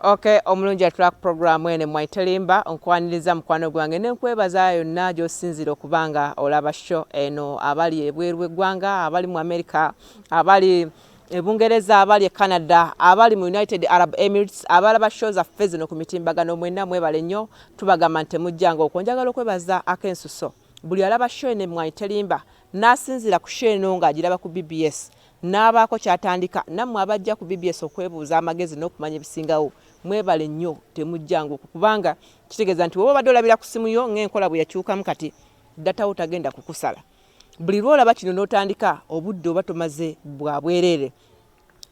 Okay, omulungi atula ku programu eno Emmwanyi Terimba, nkwaniriza mukwano gwange ne nkwebaza yonna gy'osinziira okuba nga olaba show eno, abali ebweru w'eggwanga, abali mu America, abali e Bungereza, abali e Canada, abali mu United Arab Emirates, abalaba show zaffe zino ku mitimbagano, mwenna mwebale nnyo. Tubagamba nti temujjanga okwo. Njagala okwebaza ak'ensuso buli alaba show eno Emmwanyi Terimba n'asinziira ku show eno ng'agiraba ku BBS n'abaako ky'atandika. Nammwe abajja ku BBS okwebuuza amagezi n'okumanya ebisingawo, mwebale nnyo, temujjanga okwo, kubanga kitegeeza nti woba obadde olabira ku ssimu yo ng'enkola bwe yakyukamu, kati data wo tagenda kukusala. Buli lw'olaba kino n'otandika, obudde oba tomaze bwa bwereere.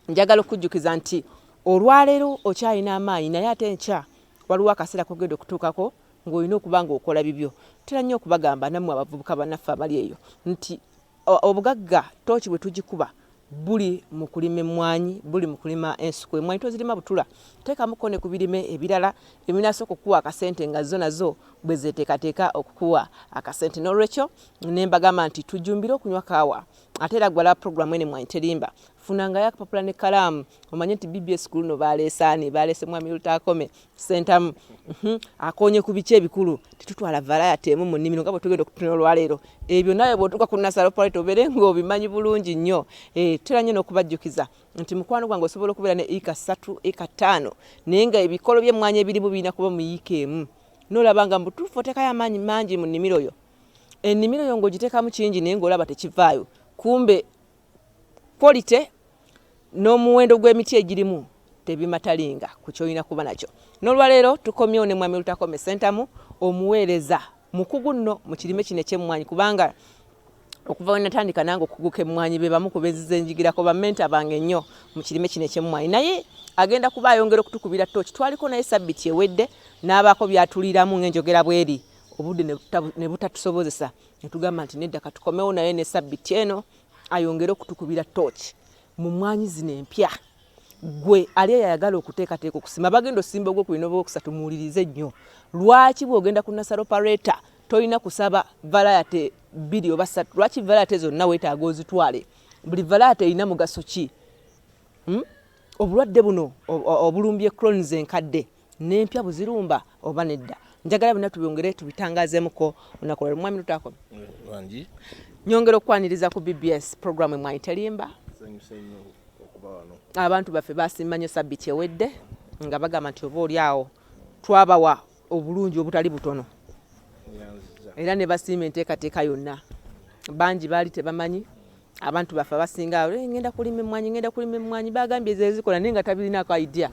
Njagala okukujjukiza nti olwaleero okyalina amaanyi, naye ate enkya waliwo akaseera kogenda okutuukako ng'olina okuba ng'okola bibyo. Ntera nnyo okubagamba nammwe abavubuka bannaffe abali eyo nti obugagga tooki bwe tugikuba buli mu kulima emmwanyi, buli mu kulima ensuku. Emmwanyi tozirima butula, teekamuko ne ku birime ebirala ebinaasooka okukuwa akasente nga zo nazo bwe zeeteekateeka okukuwa akasente. N'olwekyo ne mbagamba nti tujjumbire okunywa kaawa. Ate era gwala puroguramu eno Emmwanyi Terimba, funangayo akapapula n'ekkalaamu omanye nti BBS ku luno baleese ani, baleese Mwami Lutaakome Sentamu, akoonye ku biki ebikulu. Tetutwala variety emu mu nnimiro nga bwe tugenda okutunula olwaleero. Ebyo naawe bw'otuuka ku nursery operator obeere ng'obimanyi bulungi nnyo. Tutera nnyo n'okubajjukiza nti mukwano gwange osobola okubeera ne yiika 3, yiika 5, naye nga ebikolo by'emmwanyi ebirimu birina kuba mu yiika emu. N'olaba nga mu butuufu oteekayo amaanyi mangi mu nnimiro yo. Ennimiro yo ng'ogiteekamu kingi naye ng'olaba tekivaayo. Kumbe quality n'omuwendo gw'emiti egirimu tebimatalinga ku ky'olina kuba nakyo. N'olwaleero tukomyewo ne Mwami Lutakome Ssentamu, omuweereza mukugu nno mu kirime kino eky'emmwanyi, kubanga okuva we natandika nange okukuguka emmwanyi be bamu ku benzize njigirako, bammenta bange nnyo mu kirime kino eky'emmwanyi. Naye agenda kuba ayongera okutukubira ttooki. Twaliko naye sabbiti ewedde n'abaako by'atuliiramu ng'enjogera bw'eri, obudde ne butatusobozesa, ne tugamba nti nedda, katukomewo naye ne sabbiti eno ayongere okutukubira ttooki mu mmwanyi zino empya. Gwe ali eyayagala okuteekateeka okusima, bagenda osimba ogwokubiri n'ogwokusatu, muwulirize nnyo. Lwaki bw'ogenda ku nursery operator tolina kusaba variety 2 oba 3? Lwaki variety zonna weetaaga ozitwale? Buli variety erina mugaso ki? Obulwadde buno obulumbye clones enkadde n'empya buzirumba oba nedda? Njagala byonna tubyongere tubitangazeemuko olunaku lwaleero. Mwami Lutakome, Wangi. Nyongera okukwaniriza ku BBS programu Emmwanyi Terimba. Nsanyuse nnyo okuba wano. Abantu baffe basiima nnyo sabbiti ewedde nga bagamba nti oba oli awo twabawa obulungi obutali butono, Nyanziza. era ne basiima enteekateeka yonna. Bangi baali tebamanyi. Abantu baffe abasinga, "Ngenda kulima emmwanyi, ngenda kulima emmwanyi, bagambye zezikola," naye nga tabirinaako idea.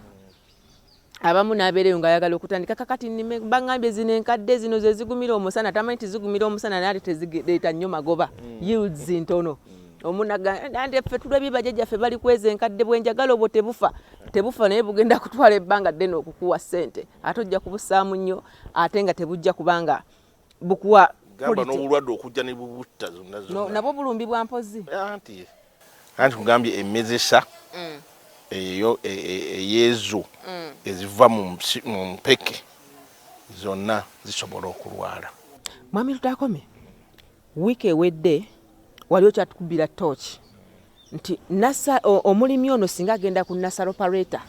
Abamu n'abeereyo ng'ayagala okutandika, "Kakati nnime, baŋŋambye zino enkadde zino ze zigumira omusana." Tamanyi nti zigumira omusana naye ate tezireeta nnyo magoba, yields ntono. Omunaga anti ffe tulabye bajjajjaffe bali kweza enkadde, bwenjagala obwo tebufa, tebufa, naye bugenda kutwala ebbanga ddene okukuwa ssente, ate ojja kubussaamu nnyo ate nga tebujja kubanga bukuwa Gamba quality. N'obulwadde okujja ne bubutta zonna zonna. Nabwo bulumbibwa mpozi. Anti kugambye emmezesa eyo eyeezo eziva mu mpeke zonna zisobola okulwala. Mwami Lutakome, wiiki ewedde wali okyatukubira tooki nti omulimi ono singa agenda ku nursery operator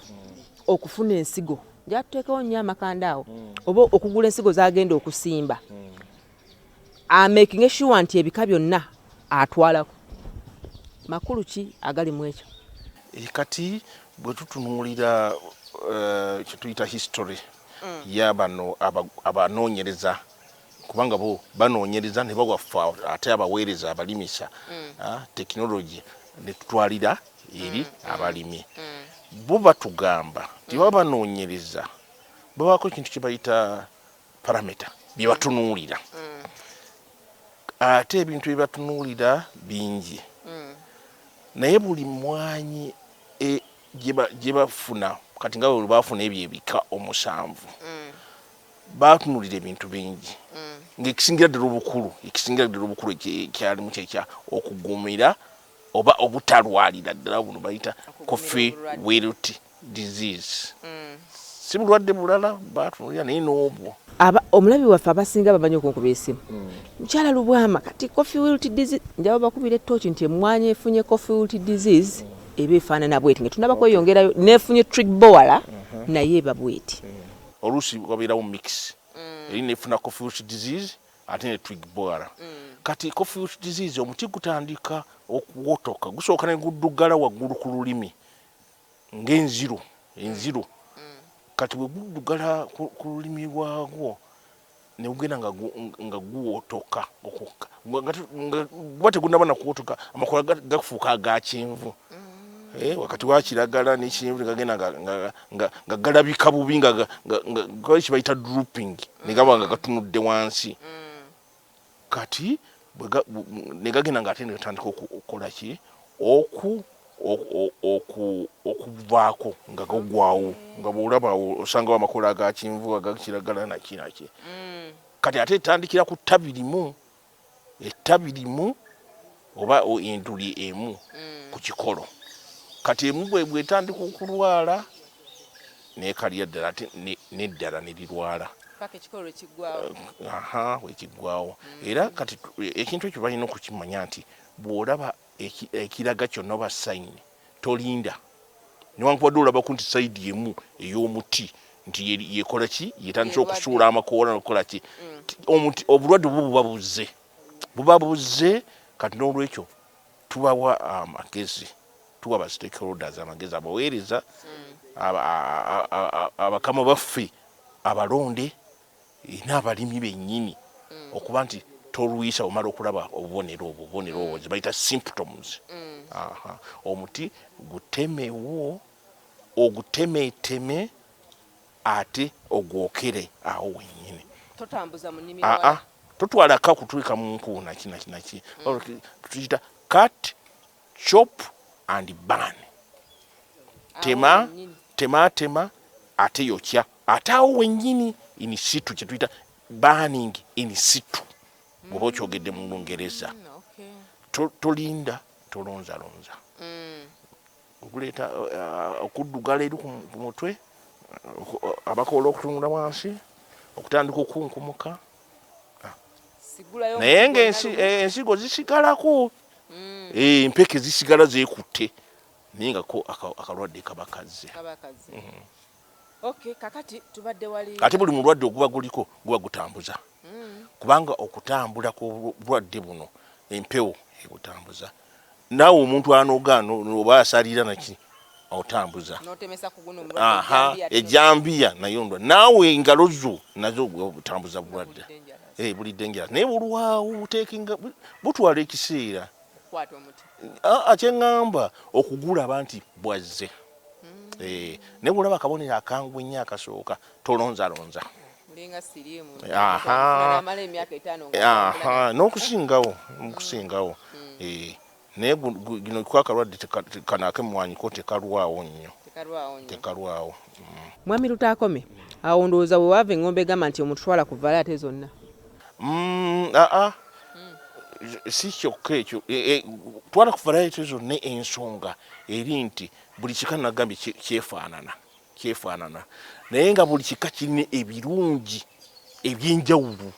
okufuna ensigo, njatuteekewo nnyo amakanda awo, oba okugula ensigo z'agenda okusimba, amakinge sure nti ebika byonna atwalako. Makulu ki agali mu ekyo? Kati bwe tutunuulira kyetuyita history y'abano abanoonyereza, kubanga bo banoonyereza ne bawaffe ate abaweereza abalimisa tekinologi ne tutwalira eri abalimi, bo batugamba nti baba banoonyereza babaako ekintu kye bayita parameter bye batunuulira. Ate ebintu bye batunuulira bingi, naye buli mwanyi gye bafuna, kati nga bwe bafuna ebyo ebika 7, batunuulira ebintu bingi, ng'ekisingira ddala obukulu ekyalimu kyekya okugumira oba obutalwalira ddala buno bayita coffee wilt disease. Si bulwadde bulala batunuulira, naye n'obwo. Omulabi waffe abasinga bamanyi okunkuba esimu, "Mukyala Lubwama, kati coffee wilt disease?" Njaba bakubira ettooki nti emwanyi efunye coffee wilt disease eba efaanana bweti, nga tunaba kweyongerayo nefunye twig borer. Naye eba bweti. Oluusi wabeerawo mix, eri nefuna coffee wilt disease ate ne twig borer. Kati coffee wilt disease, omuti gutandika okuwotoka, gusooka ne guddugala waggulu ku lulimi ng'enziro enziro. Kati bwe guddugala ku lulimi lwagwo ne gugenda nga guwotoka okukka, nga guba tegunaba na kuwotoka, amakoola gafuuka aga kyenvu. Wakati wa kiragala ne kyenvu ne gagenda nga galabika bubi, nga kibayita drooping, ne gaba nga gatunudde wansi. Kati ne gagenda nga ate ne gatandika okukola ki, okuvaako nga gagwawo, nga bw'olaba osangawo amakoola aga kyenvu, aga kiragala, naki naki. Kati ate etandikira ku ttabi limu, ettabi limu oba enduli emu ku kikolo. Kati emu bwetandika okulwala nekalira ddala, ate neddala ne lirwala. Paka ekikolo lwekiggwawo. Aha, wekiggwawo. Era kati ekintu ekyo balina okukimanya nti bw'olaba ekiraga kyonna oba sign, tolinda. Newankubadde olabaku nti side emu ey'omuti nti yekola ki, yetandise Yerwadde. Okusuula amakoola nokukola ki, omuti obulwadde bwo buba buzze, buba buzze. Kati n'olwekyo tubawa amagezi, tuwa ba stakeholders amagezi, abaweereza, abakama baffe abalonde n'abalimi bennyini, okuba nti tolwisa omala okulaba obubonero obwo, obubonero obwo ze bayita symptoms. Aha. Omuti gutemewo, ogutemeeteme ate ogwokere awo wennyini. Totambuza mu nnimiro. Aa, totwalako kutwika mu nku naki naki naki. Tukiyita cut, chop and burn. Tema, wennyini. Tema tema ate yokya ate awo wennyini, in situ, kyetuyita burning in situ bw'oba okyogedde mu Lungereza. Tolinda, tolonzalonza. Okuleeta okuddugala eri ku mutwe, abakoola okutunula wansi, okutandika okunkumuka. Sigulayo. Naye omuti nga gwonna lumu. Ensigo zisigalako. Empeke zisigala zeekutte, naye nga ko akalwadde kaba kazze. Kaba kazze. Okay, kakati tubadde wali. Ate buli mulwadde oguba guliko guba gutambuza, kubanga okutambula kw'obulwadde buno empewo ebutambuza. Naawe omuntu anoga oba asalira naki otambuza. N'otemesa ku guno omulwadde. Aha. Ejjambiya. Ejambiya nayo ndwa, naawe engalo zo nazo butambuza bulwadde. Buli dangerous. Buli dangerous, naye bulwawo buteekinga, butwala ekiseera okukwata omuti. Aa, kyeŋŋamba okugulaba nti bwazze. Naye bwolaba akabonero akangu ennyo akasooka, tolonzalonza. Mulinga siriimu. Aha. Namala emyaka 5 nga Aha, n'okusingawo, n'okusingawo. Naye gino ko akalwadde kano ak'emmwanyi ko tekalwawo nnyo. Tekalwawo nnyo. Tekalwawo. Mwami Lutaakome, awo ndowooza bwe waava eŋŋombe egamba nti omutwala ku variety zonna. Aa, si kyokka ekyo. Twala ku variety zonna, ensonga eri nti buli kika nagambye kyefaanana, kyefaanana, naye nga buli kika kirina ebirungi ebyenjawulo.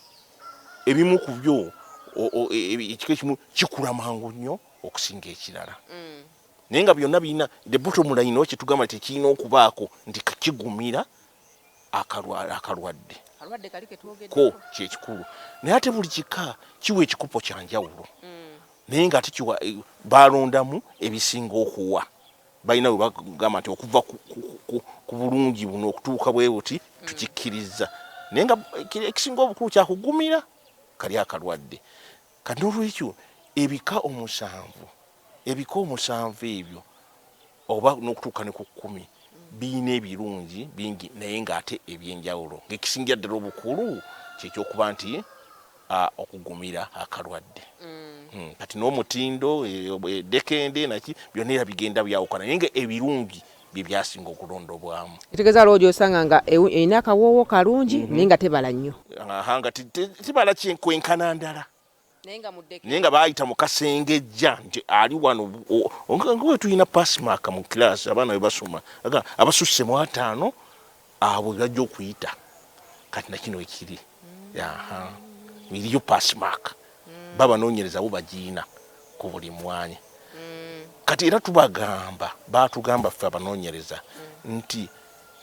Ebimu ku byo, ekika ekimu kikula mangu nnyo okusinga ekirala, naye nga byonna birina the bottom line, oba kyetugamba tekirina okubaako nti kigumira akalwadde. Alwadde kali ketwogedde. Ko kyekikulu. Naye ate buli kika kiwa ekikopo kyanjawulo, naye nga ate kiwa balondamu ebisinga okuwa. Balina bwe bagamba nti okuva ku bulungi buno okutuuka bwe buti tukikkiriza, naye nga ekisinga obukulu kyakugumira kali akalwadde. Kati n'olwekyo ebika 7, ebika 7 ebyo oba n'okutuuka ne ku 10 birina ebirungi bingi, naye ng'ate ebyenjawulo, ng'ekisingira ddala obukulu kyekyokuba nti okugumira akalwadde. Kati n'omutindo, eddekende naki, byonna era bigenda byawukana, naye nga ebirungi bye byasinga okulondobwamu. Ekitegeeza waliwo gy'osanga nga erina akawoowo kalungi, naye nga tebala nnyo. Aha, nga tibala kyenkwenkana ndala. Naye nga muddeke. Naye nga baayita mu kasengejja nti ali wano nga bwe tulina pass mark mu class, abaana bwe basoma, aga abasusse mu 50 abo bajja okuyita. Kati nakino ekiri, aha, eriyo pass mark, babanoonyereza bo bagiina ku buli mwanyi. Kati era tubagamba, batugamba ffe abanoonyereza nti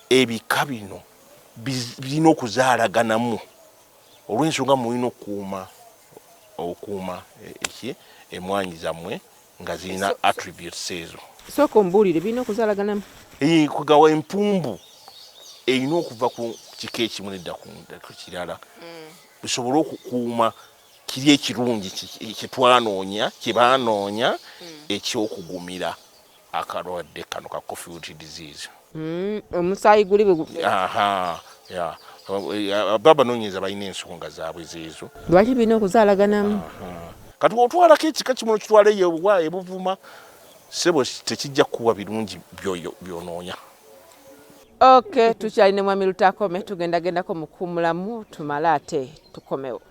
Ebika bino birina okuzaalaganamu olw'ensonga mulina okukuuma okuuma eki emwanyi zammwe nga zirina attributes ezo. Sooka ombuulire, birina okuzaalaganamu? Kugawa empumbu erina okuva ku kika ekimu nedda ku kirala bisobole okukuuma kiri ekirungi kyetwanoonya kyebanoonya ekyokugumira akalwadde kano ka coffee wilt disease. Omusaayi guli bwe aha ya baba banoonyereza balina ensonga zaabwe zeezo. Lwaki birina okuzaalaganamu? Kati otwalako ekika kimu nokitwala eyo wa ebuvuma, sebo, tekijja kukuwa birungi byoyo byonoonya. Ok, tukyalina mwami Lutakome, tugendagendako mu kuwummulamu tumale ate tukomewo.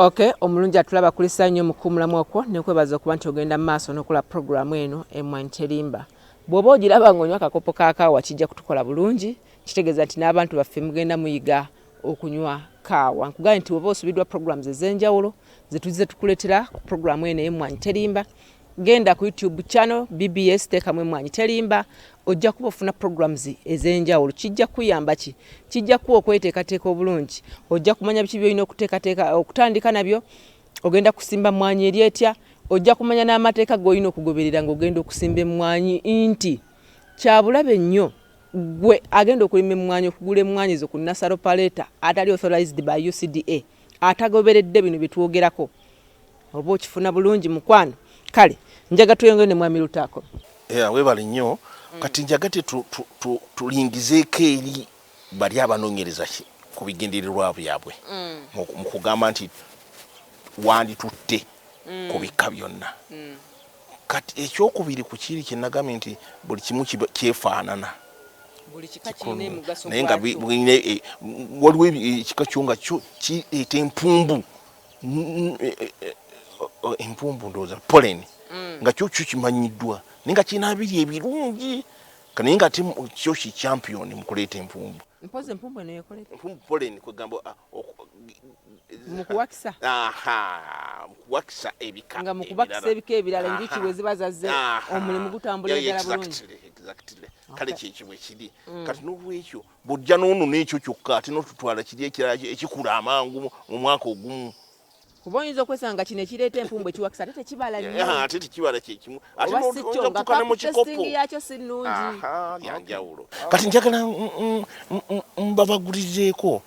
Ok, omulungi atulaba, kulisa nnyo mu kuwummulamu okwo nekwebaza okuba nti ogenda mu maaso n'okola puroguramu eno Emwanyi Terimba. Bw'oba ogiraba ng'onywa akakopo ka kaawa, kijja kutukola bulungi, kitegeeza nti n'abantu baffe mugenda muyiga okunywa kaawa. Nkugambye nti oba osubiddwa programs ez'enjawulo zetuzize tukuleetera ku puroguramu eno ey'Emmwanyi Terimba, genda ku YouTube channel BBS, teekamu Emmwanyi Terimba, ojja kuba ofuna programs ez'enjawulo. Kijja kuyamba ki? Kijja kuwa okweteekateeka obulungi, ojja kumanya biki byolina okuteekateeka okutandika nabyo, ogenda kusimba mmwanyi eri etya, ojja kumanya n'amateeka g'olina okugoberera ng'ogenda okusimba emmwanyi, nti kyabulabe nnyo gwe agenda okulima emmwanyi okugula emmwanyi zo ku nursery operator atali authorized by UCDA, atagoberedde bino bye twogerako. Oba okifuna bulungi, mukwano? Kale njaga tweyongere ne mwami Lutaako. Yeah, webale nnyo. Kati njagate tulingizeeko eri bali abanoonyereza ku bigendererwa byabwe mu kugamba nti wanditutte ku bika byonna. Kati ekyokubiri ku kiri kyenagambye nti buli kimu kyefaanana, naye nga waliwo ekika kyo nga kyo kireeta empumbu, empumbu ndowooza pollen, nga kyo kyo kimanyiddwa, naye nga kirina biri ebirungi, naye nga ate kyo ki champion mu kuleeta empumbu. Mpozi empumbu eno yekolera Empumbu, pollen, kwegamba mu kuwakisa. Aha, mu kuwakisa ebika. Nga mu kubakisa ebika ebirala, enjuki bwe ziba zazze, omulimu gutambula ddala bulungi. Exactly. Kale kyekyo bwe kiri. Kati n'olwekyo bw'ojja n'ono n'ekyo kyokka, ate n'otutwala kiri ekirala ekikula amangu mu mwaka ogumu. Kuba oyinza okwesanga nga kino ekireeta empumbu ekiwakisa ate tekibala nnyo. Ate tekibala kyekimu. Ate oyinza okutuuka ne mu kikopo yakyo si nnungi. Byanjawulo. Kati njagala mbabagulizeeko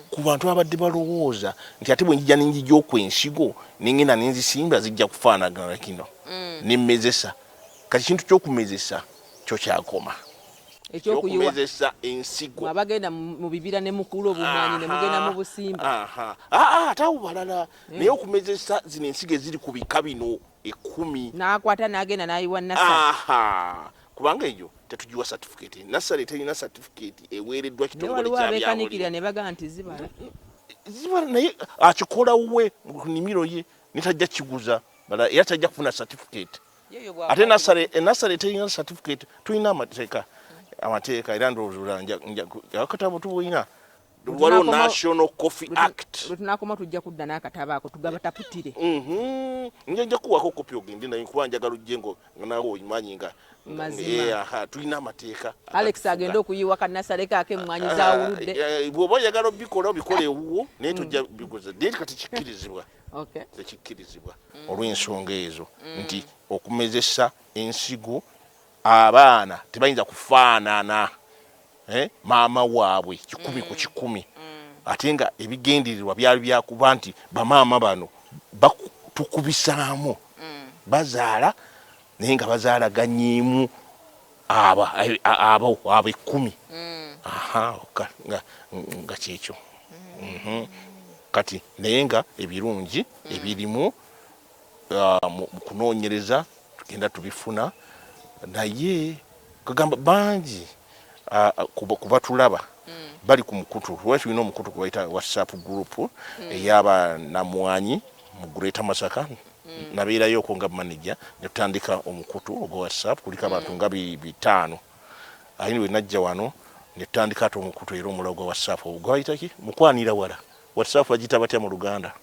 ku bantu abadde balowooza nti ate bwe njija nenjija okwensigo nengenda nenzisimba zijja kufaanagana kino nemmezesa. Kati kintu ky'okumezesa kyo kyakoma. Ekyokumezesa ensigo. Abagenda mu bibira ne mukula obumwanyi ne mugenda mu busimba. Ate awo balala, naye okumezesa zino ensigo eziri ku bika bino 10. N'akwata n'agenda n'ayiwa nursery. Kubanga eyo tetugiwa certificate, nursery terina certificate eweereddwa kitongole. Waliwo abeekanikirira ne bagamba nti zibala. Zibala, naye akikola we mu nnimiro ye netajja kiguza, era tajja kufuna certificate. Ate nursery terina certificate. Tulina amateeka era ndowooza akatabo tubulina, waliwo National Coffee Act. Lwetunakoma tujja kudda n'akatabo ako tugabataputire. Nja kuwako kopi ogende naye, kuba njagala ojje ngo naawe oyimanyi nga tulina amateeka. Alex agenda okuyiwa kanasale kaake emmwanyi zawuludde. Bw'oba oyagala obikola, obikola ewuwo, naye tojja biguza. Naye kati kikkirizibwa, tekikkirizibwa olw'ensonga ezo nti okumezesa ensigo abaana tebayinza kufaanana maama waabwe 100%, ate nga ebigendererwa byali byakuba nti bamaama bano tukubisaamu bazaala, naye nga bazaalaganyemu abo 10. Aha, nga kyekyo. Kati naye nga ebirungi ebirimu mu kunoonyereza tugenda tubifuna, naye kagamba bangi kubatulaba bali ku mukutu. Lwaki tulina omukutu gwe bayita WhatsApp group ey'abanamwanyi mu Greater Masaka? Nabeerayoko nga manager ne tutandika omukutu ogwa WhatsApp, kuliko abantu nga 500. Aye we najja wano Netutandika ate omukutu era omulala gwa WhatsApp, gwayita ki, mukwanira wala. WhatsApp bagiyita batya mu Luganda?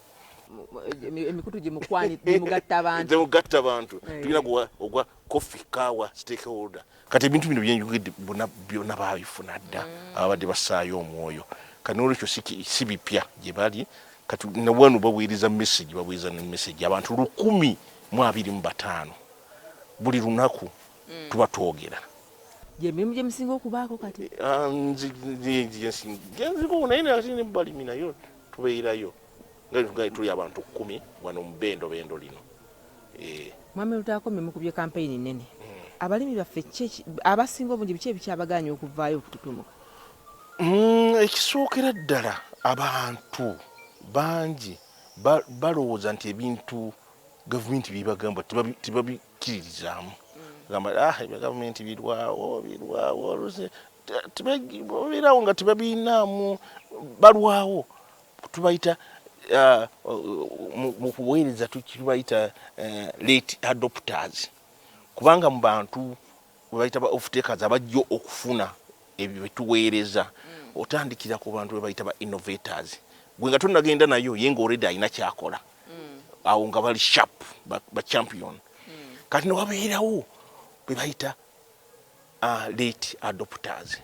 Emikutu gimugatta abantu. Gyemugatta bantu. Tulina ogwa coffee kawa stakeholder. Kati ebintu bino byenjogedde bonna byonna babifuna dda, ababadde bassaayo omwoyo. Kati nolwekyo si bipya gye bali. Kati nawano baweereza message, baweereza ne message abantu 1,025 buli lunaku. Tuba twogera. Gyemirimu gyemusinga okubaako kati? Ah, nziko naye ate ne balimi nayo tubeerayo, nga tugaye tuli abantu 10 wano mu bendo bendo lino. Mwami Lutaakome, mukubye kampeyini nene. Abalimi baffe abasinga obungi biki ebikyabaganya okuvaayo okututumuka? Ekisookera ddala, abantu bangi balowooza nti ebintu gavumenti byebagamba tebabikkiririzaamu. Gamba, ah, ebya gavumenti birwawo, birwawo oluusi babeerawo nga tebabirinaamu, balwawo. Tubayita mu kuweereza tubayita late adopters, kubanga mu bantu bebayita ba off-takers abajja okufuna ebyo byetuweereza, otandikira ku bantu bebayita ba innovators. Gwe nga tonnagenda nayo, ye nga already alina kyakola awo, nga bali sharp, ba champion. Kati newabeerawo bebayita late adopters,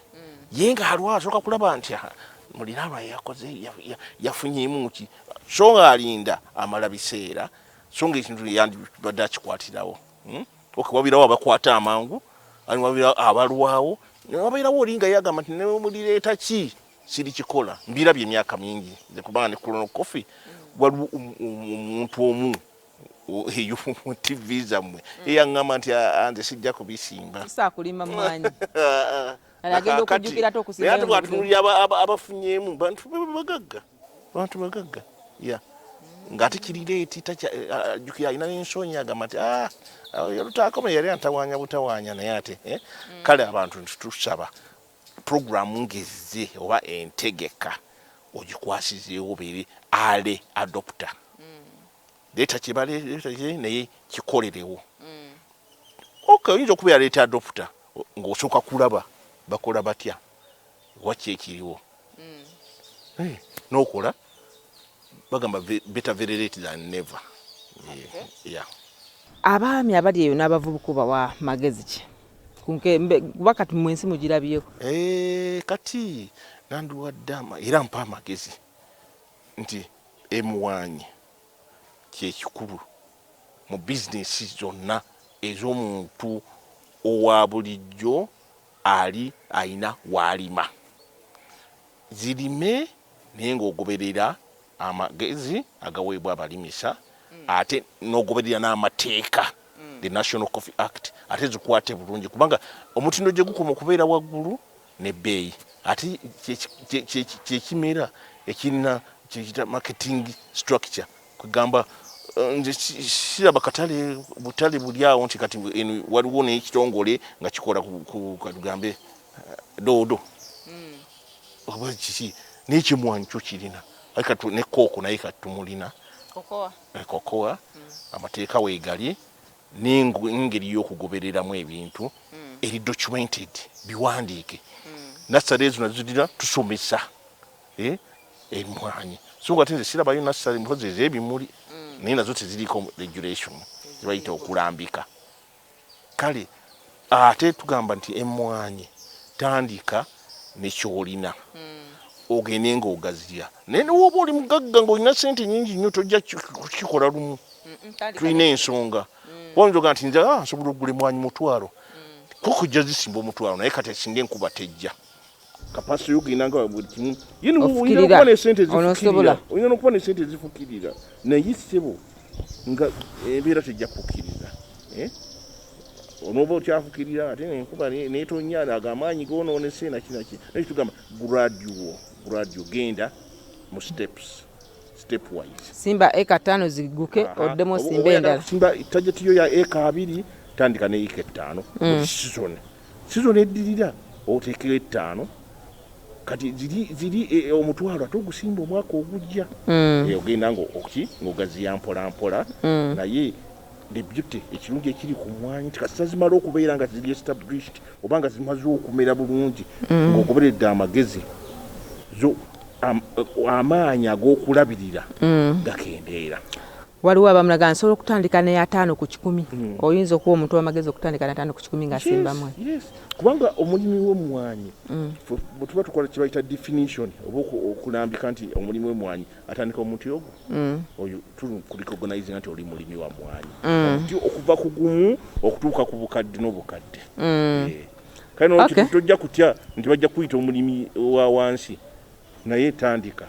ye nga alwa asooka kulaba nti, "Ah, muliraanwa yakoze yafunyemu ki," so nga alinda amala biseera, so nga ekintu yandibadde akikwatirawo. Okay, wabeerawo abakwata amangu, ani wabeerawo abalwawo, wabeerawo oli nga yagamba nti nemulireeta ki sirikikola. Mbirabye emyaka mingi nze, kubanga ne Clonal Coffee waliwo omuntu omu eyo mu TV zammwe eyaŋŋamba nti, "Ah, nze sijja kubisimba." Saakulima mwanyi. Agenda okujjukira ate okusimbayo. Naye ate bw'atunuulira abafunyeemu bantu bagagga, bantu bagagga ya ng'ate kiri late, ajjukira alina n'ensonyi, agamba nti, "Ah, Lutaakome yali antawaanya butawaanya." Naye ate kale abantu nti tusaba puroguramu ngezze oba entegeka ogikwasizeewo, obeere early adopter. Leeta kyebaleeta naye kikolerewo. Okay, oyinza okubeera late adopter ng'osooka kulaba bakola batya, waki ekiriwo. N'okola, bagamba better very late than never. Yeah. Abaami abali eyo n'abavubuka obawa magezi ki? Kuba kati mwensi mugirabyeko. Kati nandiwadde era mpa amagezi nti emwanyi kyekikulu mu bizinesi zonna ez'omuntu owa bulijjo ali ayina waalima. Zirime naye ng'ogoberera amagezi agaweebwa abalimisa, ate n'ogoberera n'amateeka, the National Coffee Act, ate zikwate bulungi, kubanga omutindo gye gukoma okubeera waggulu n'ebbeeyi, ate kyekimera ekirina kyekita marketing structure. Kwegamba nze siraba katale butale buli awo nti kati eno waliwo n'ekitongole nga kikola ku katugambe doodo oba kiki, n'ekimwanyi kyo kirina. Ate kati ne kooko naye kati tumulina. Kokoa amateeka weegali n'engeri y'okugobereramu ebintu eri documented, biwandiike. Nursery ezo nazirira tusomesa emwanyi, so nga ate nze sirabayo nursery mpozi ez'ebimuli, naye nazo teziriko regulation zibayita okulambika. Kale ate tugamba nti emwanyi tandika nekyolina, ogende ng'ogaziya, naye newoba oli mugagga ng'olina sente nyingi nnyo, tojja kukikola lumu. Tulina ensonga oyinza nti nze, ah, nsobola okugula emwanyi 10,000, koko zisimba 10,000, naye kati singa enkuba tejja, capacity yogenda nga buli kimu ye oyina Ofukirira. okuba ne sente Onoosobola. ezifukirira, oyina n'okuba ne sente ezifukirira, naye ssebo nga embeera tejja kukkiriza. Eh? Onooba okyafukirira ate enkuba netonya, ago amaanyi goonoonese naki naki. Naye tugamba gradual, gradual, genda mu steps, step wise. Simba eka 5 ziguke. Aha. Oddemu Oba- osimbe oba oyagala endala. Kusimba target yo ya eka 20, tandika ne eka 5 buli season. Season eddirira oteekeyo 5, kati ziri 10,000 ate ogusimba omwaka ogujja. Ogenda nga oki ng'ogaziya mpola mpola, naye The beauty, ekirungi ekiri ku mmwanyi nti kasita zimala okubeera nga ziri established oba nga zimaze okumera bulungi ng'ogoberedde amagezi zo, amaanyi ag'okulabirira gakendeera. Waliwo abamulaga nsobola okutandika ne 50%. Oyinza okuwa omuntu w'amagezi okutandika ne 50% ng'asimbamu? Yes. Kubanga omulimi w'emmwanyi, bwe tuba tukola kye bayita definition oba okulambika nti omulimi w'emmwanyi atandika omuti ogwo, oyo tuli kurecognize nti oli mulimi wa mmwanyi, omuti okuva ku gumu okutuuka ku bukadde n'obukadde. Kale nolwekyo tojja kutya nti bajja kuyita omulimi wa wansi, naye tandika.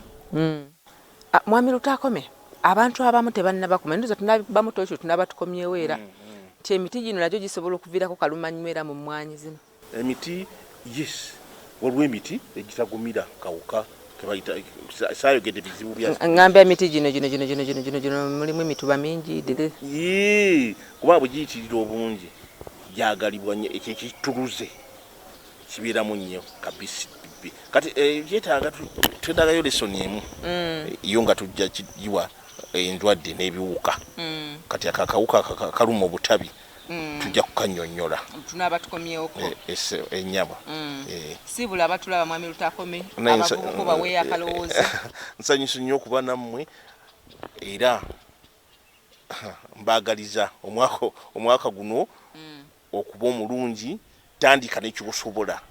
Ah, Mwami Lutaakome, abantu abamu tebannabakuma endoza tunabamu tokyo tunaba tukomyewo era nti emiti gino nagyo gisobola okuviirako kalumanywera mu mmwanyi zino. Emiti, yes, waliwo emiti egitagumira kawuka kebayita, saayogedde bizibu bya Ŋŋamba emiti gino gino gino gino gino gino gino mulimu emituba mingi dire. Yee, kuba bwe giyitirira obungi gyagalibwa nnyo, ekyo ekituluze kibeeramu nnyo kabisi. Kati byetaaga twetaagayo lesson emu yo nga tujja kigiwa endwadde n'ebiwuka. Kati ako akawuka akaluma obutabi tujja kukannyonnyola. Tunaaba tukomyewoko. Ennyabo. Siibula abatulaba, Mwami Lutakome, abavubuka obaweeyo akalowoozo. Nsanyusa nnyo okuba nammwe era mbaagaliza omwaka guno okuba omulungi. Tandika nekyosobola,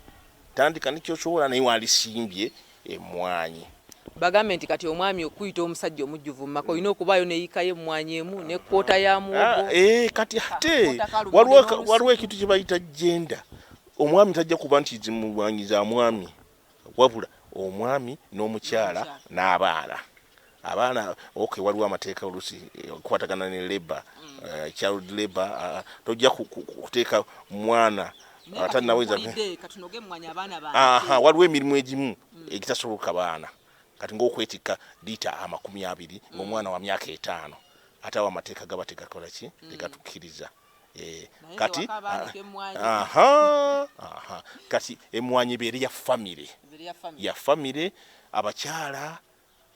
tandika nekyosobola, naye wandisimbye emmwanyi. Bagambe nti kati omwami okuyita omusajja omujjuvu mu maka olina okubaayo neyiikayo emmwanyi emu ne quarter ya muwogo. Kati ate waliwo ekintu kye bayita gender. Omwami tajja kuba nti zimwanyi za mwami, wabula omwami n'omukyala n'abaana. Abaana, okay, waliwo amateeka oluusi okukwatagana ne labor, child labor, tojja kuteeka mwana atanaweza. Aha, waliwo emirimu egimu egitasoboka baana, kati ng'okwetikka liita 20 ng'omwana wa myaka 5, ate awo amateeka gaba tegakola ki, tegatukkiriza. Kati aha, aha, kati emwanyi ebeere ya famire, ya famire. Abakyala,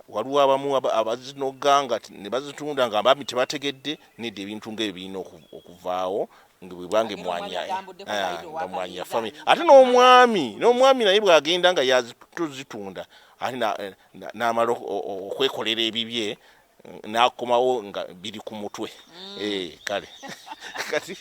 waliwo abamu abazinoga nga ne bazitunda nga abaami tebategedde. Nedda, ebintu ngaebyo birina okuvaawo nga bwebanga emwanyi nga mwanyi ya famire. Ate n'omwami naye bw'agenda nga yazitunda, ate n'amala okwekolera ebibye n'akomawo nga biri ku mutwe. Kale kati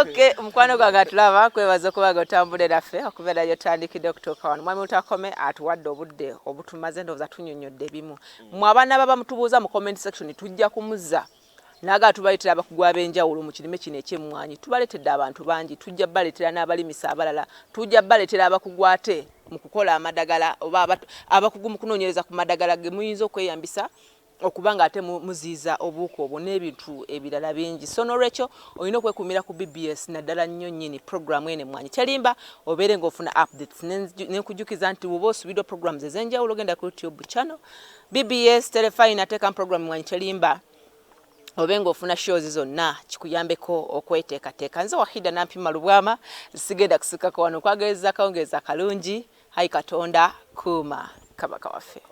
Okay, mukwano gwange atulaba, kwebaza okuba nga otambule naffe okubeera gyotandikidde okutuuka wano. Mwami Lutakome atuwadde obudde obutumaze, ndowooza tunyonnyodde ebimu. Mmwe abaana baba mutubuuza mu comment section, tujja kumuzza naga tubaleetera abakugu ab'enjawulo mu kirime kino eky'emmwanyi. Tubaleetedde abantu bangi, tujja baleetera n'abalimisa abalala, tujja baleetera abakugu ate mu kukola amadagala oba abakugu mu kunoonyereza ku madagala ge muyinza okweyambisa okuba nga ate muziiza obuwuka obwo n'ebintu ebirala bingi. So n'olwekyo olina okwekuumira ku BBS, naddala nnyo nnyini programu eno Emmwanyi Terimba, obeere ng'ofuna updates. Nenkujjukiza nti bw'oba osubiddwa programs ez'enjawulo, ogenda ku YouTube channel BBS Terefayina, ateekamu programu Emmwanyi Terimba, obe ng'ofuna shows zonna kikuyambeko okweteekateeka. Nze Wahida Nampima Lubwama, sigenda kusukako wano. Kwagereza akawungeezi akalungi. Hayi Katonda, kuuma Kabaka waffe.